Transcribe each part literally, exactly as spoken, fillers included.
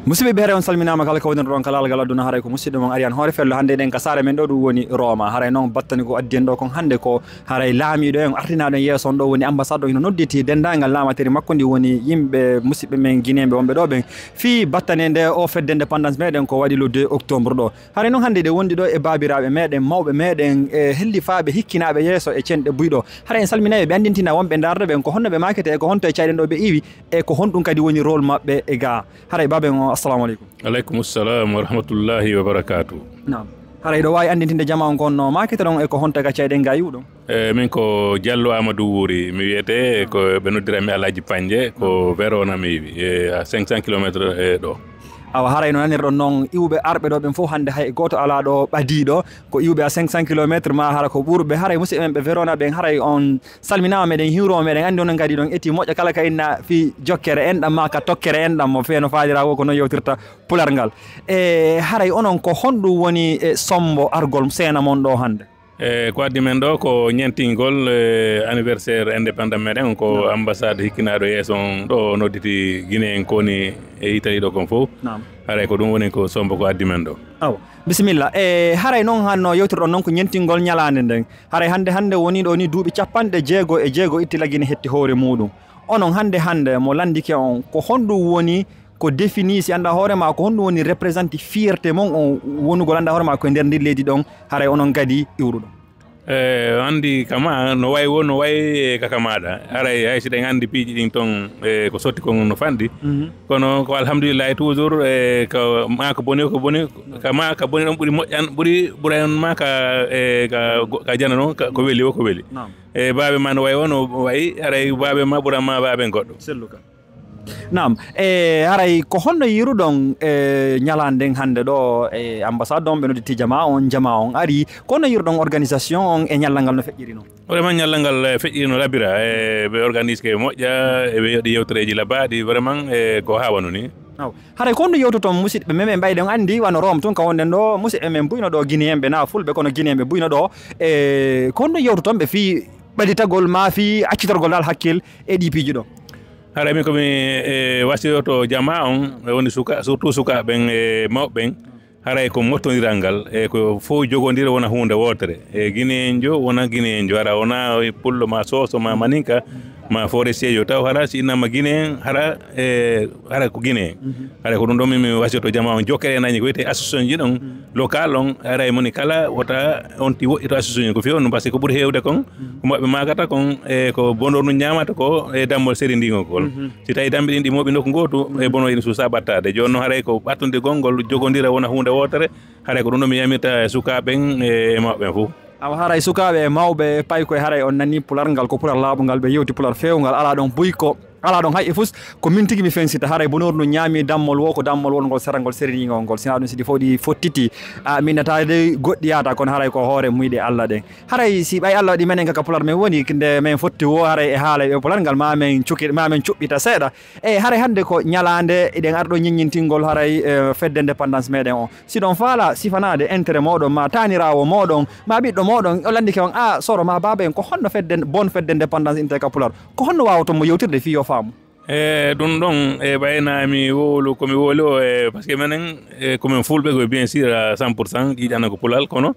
Musidɓe ɓe, haray on salminaama kala ko wonirɗon ka laalgal aduna. Haray ko musidɗo mon Ariane Hoore Fello. Hannde eɗen ka saare men ɗo, ɗum woni Roma. Haray noon battani ko addi en ɗo kon hannde ko haray laamiiɗo en, artinaaɗo en yeeso on ɗo woni ambassade o, hino nodditi denndaangal laamateri makko ndi, woni yimɓe musidɓe men gineeɓe wonɓe ɗo ɓen, fii battane nde o fedde indépendance meɗen ko waɗi le deux octobre ɗo. Haray noon hannde eɗen wondi ɗo e baabiraaɓe meɗen, mawɓe meɗen, e hellifaaɓe hikkinaaɓe yeeso e cenɗe buy ɗo. Haray en salminaɓe, ɓe anndintina wonɓe ndaarde ɓen ko honno ɓe maakete e ko honto e cayɗen ɗo ɓe iwi e ko honɗum kadi woni rôle maɓɓe e gaa. Haray baaben o, assalamu aleykum. Aleykum salam wa rahmatullahi wa barakatuh. Naam. Haray ɗo waawi anndintinde jamaa on ko honno maakete ɗon e ko honto e ka cayɗen gaa iwɗon? E, min ko Diallo Amadou Wuri, mi wiyete, ko ɓe noddira mi Alhaji Panje, ko Verona mi iwi, e, à cinq cents kilomètres e ɗo. Awa, haray no nanirɗon noon, iwɓe arɓe ɗo ɓen fof hannde hay gooto alaa ɗo ɓadiiɗo, ko iwɓe à cinq cents kilomètres, ma hara ko ɓurɓe. Haray musidɓe men ɓe Verona ɓen, haray on salminaama, meɗen hiwroo, meɗen anndi onon kadi ɗon eti moƴƴa kala ka inna fii jokkere enɗam ma ka tokkere enɗam mo fee no faalira wo, ko noon yewtirta pular ngal. E haray onon ko honɗum woni e sombo argol seena mon ɗo hannde? E ko addi men ɗo ko ñentingol, e, anniversaire indépendant meɗen, ko ambassade hikkinaaɗo yeeso on ɗo nodditi Guinée en ko woni e Italie ɗo kon fof. Naam. Haray ko ɗum woni ko sombo ko addi men ɗo. Awa, bisimilla. E haray noon hanno yewtirɗon noon ko ñentingol ñalaande nden. Haray hannde, hannde woni ɗo ni duuɓi capanɗe jeego e jeego itti Lagine hetti hoore muuɗum. Onon hannde, hannde mo lanndike on, ko honɗum woni ko défini, si annda hoore ma, ko honɗum woni représente fierté mon on wonugol annda hoore ma ko e nder ndin leydi ɗon, haray onon kadi iwruɗon? E, anndi kama no wayi wo, no wayi e kaka maaɗa. Haray hay si ɗen anndi piiji ɗin ton, e, ko sotti kon no fanɗi. Mhm. Kono ko alhamdulillahi toujours, e, ko ma ko boni, ko boni, ka ma ka boni ɗon ɓuri moƴƴan, ɓuri, ɓuran ma ka, e, ka, ka jana ɗon, ka, ko weli wo, ko weli. Naam. E, baabe ma no wayi wo, no wayi, haray baabe ma ɓuran ma baaben goɗɗo. Selluka. Naam, e haray ko honno yiruɗon, e, ñalaande nden hannde ɗo e ambassade on, ɓe nodditi jamaa on, jamaa on ari, ko honno yiruɗon organisation on e ñallal ngal no feƴƴiri non? Vraiment ñallal ngal, e, feƴƴiri no labira, e, ɓe organise ke moƴƴa, e, ɓe yoɗi yewtereeji labaaɗi, vraiment, e, ko haa wano ni. Aw, haray ko honɗum yewtoton musidɓe men, ɓe mbayɗen anndi wano Rome tun ka wonɗen ɗo, musidɓe men buy no ɗo Guinéen ɓe na Fulɓe, kono Guinéen ɓe buy no ɗo, e, ko honɗum yewtoton ɓe fii ɓaditagol ma fii accitorgol dal hakkil e ɗi piiji ɗo? Haray min ko mi, e, wasiyoto jamaa on, e woni suka-, surtout sukaaɓe ɓen e mawɓe ɓen, haray ko mottondiral ngal, e ko fof jogondira wona huunde wootere. E Guinéenjo wona Guinéenjo, hara wona pullo ma sooso ma maninka ma forestier yo taw hara si innama Guinéen, hara, e, hara ko Guinéen. Mhm. Haray ko ɗum ɗon min mi wasiyoto jamaa on jokkere e nañi ko wiyete association ji ɗon, local on, haray moni kala wota on ti woɗɗito association ko feewni ɗum, par ce que ko ɓuri heewde kon, ko maɓɓe maakata kon, e ko bonor no ñaamata ko e dammol seri ndingol ngol. Mhm. Si tawi dambe ɗin ɗi mooɓi nokku gootu, e bono ina suusa ɓattaade. Jooni noon haray ko ɓattondirgol ngol jogondira wona huunde wootere, haray ko ɗum ɗo mi yamirta e sukaaɓe ɓen e mawɓe ɓen fof. Awa haray sukaaɓe e mawɓe, paykoy haray on nanii pular ngal, ko pular laaɓungal, ɓe yewti pular feewungal, alaa ɗon buyko, alaa ɗon hay e fus, ko min tigi mi fensita, haray bonooru ndu ñaami dammol wo, ko dammol won ngol sera ngol seriniingol ngol, sinaa ɗum si ɗi fof ɗi fottiti, a, min nata de goɗɗi yaata, kono haray ko hoore muyɗe Alla ɗen. Haray si ɓay Alla waɗi menen ka, ka pular men woni, nde men fotti wo, haray e haala e pular ngal, ma men cuki-, ma men cuɓɓita seeɗa. E haray hannde ko ñalaande, eɗen arɗo ñiññintingol haray, e, fedde indépendance meɗen o. Si ɗon faala sifanaade intérêt mooɗon, ma taaniraawo mooɗon, ma ɓiɗɗo mooɗon, o lanndike on, "A, Soro ma baaba en, ko honno fedde, bon fedde indépendance inte ka pular? Ko honno waawoton mo yewtirde fii yo faamu?" E ɗum ɗon, e ɓayna mi wowlu, ko mi wowli o, e, par ce que menen, e, ko men fulɓe ko bien sûr à cent pour cent, ƴiiƴana ko pulal, kono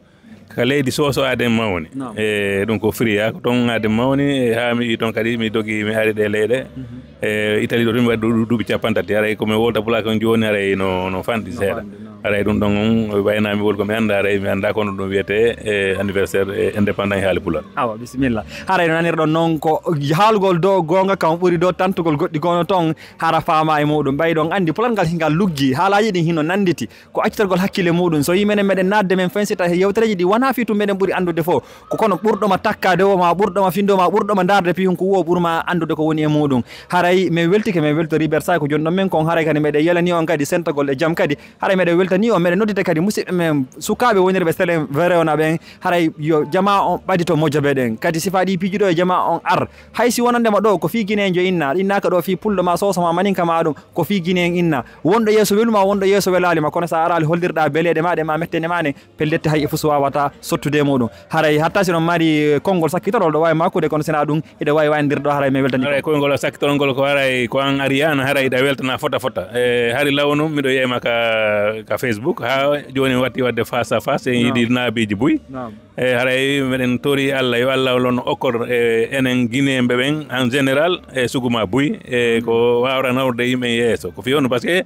ka leydi soso aden mawni. Naam. E ɗum ko Friya, ko ton aden mawni, e haa mi yi ton kadi mi dogi, mi ari ɗe leyɗe. Mhm. E Italie ɗo tun mi waɗi du-, duuɓi capanɗe tati, haray ko mi wolta pulaar kon jooni, haray no, no fanɗi seeɗa. No fanɗi, naam. Haray ɗum ɗon on, wayna mi wol ko mi annda, haray mi annda kono ɗum wiyete, e, anniversaire, e, indépendant e haali pulaar. Awa, bisimilla. Haray no nanirɗon noon ko haalgol dow goonga kam ɓuri dow tantugol goɗɗi gono ton, hara faama e muɗum. Ɓay ɗon anndi pulaar ngal hingal luggi, haalaaji ɗin hino nannditi. Ko accitorgol hakkille muɗum. So yii menen meɗen naatde men fensita he yewtereeji ɗi wonaa fii tun meɗen ɓuri anndude fof. Ko kono ɓurɗo ma takkaade o, ma ɓurɗo ma finde o, ma ɓurɗo ma ndaarde pihun ko wo ɓuri ma anndude ko woni e muɗum. Haray men weltike, men weltori Bersaay ko jonɗon men kon. Haray kadi meɗen yelani on kadi sentagol e jam kadi. Haray meɗen weltori Tani o meɗen noddita kadi musidɓe men sukaaɓe wonirɓe Selen Verona ɓen, haray yo jama on ɓadito mojobe ɗen. Kadi sifa ɗi piiji ɗo e jama on ar. Hay si wonandema ɗo ko fii Guinéen jo inna, innaaka ɗo fii pullo ma soso ma maninka ma ɗum, ko fii Guinéen inna. Wonɗo yeeso weluma, wonɗo yeeso welaali ma, kono sa araali holdirɗa beleeɗe ma ɗe ma mettene ma ne, pelletti hay e fus wawata sottude e muɗum. Haray hatta si non mari konngol sakkitorol ɗo wawi makkude, kono sina ɗum, iɗa wawi wayndir ɗo haray mi weltani. Haray konngol sakkitorol ngol ko haray ko an ari an, haray iɗa weltana fota fota. E hari lawnu miɗo yeyma ka, ka Facebook, ha joni watti wadde face à face, en yiɗi naabiji buy. Naam. E haray meɗen tori Allah, yo Allah lon okkor e enen Guinéenɓe ɓen en général, e suguma buy, e ko wawra nawrude yimɓe yeeso. Ko fii honɗum? Parce que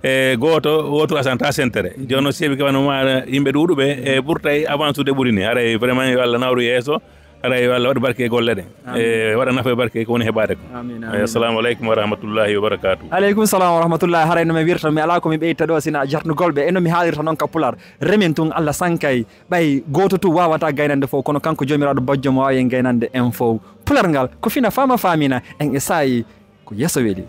e gooto, wooto asanta sentere. Jooni o seeɓi ka wano ma yimɓe ɗuuɗuɓe, e ɓurtay avance ude ɓuri ni. Haray vraiment yo Allah nawru yeeso, haray yo Allah waɗu barke e golle ɗen. Amin. E waɗa nafa e barke ko woni heɓaade ko. Amin, amin. Assalamu aleykum wa rahmatullahi wa barakatuh. Aleykum salam wa rahmatullahi. Haray no mi wirta, mi alaa ko mi ɓeyta ɗo, sina jarnugol ɓe. E no mi haalirta noon ka pular. Remen tun Allah sankay. Ɓay gooto tun waawata gaynande fof, kono kanko Joomiraaɗo bajjo mo waawi en gaynande en fof. Pular ngal, ko fina faama faamina, en e saayi, ko yeeso weli.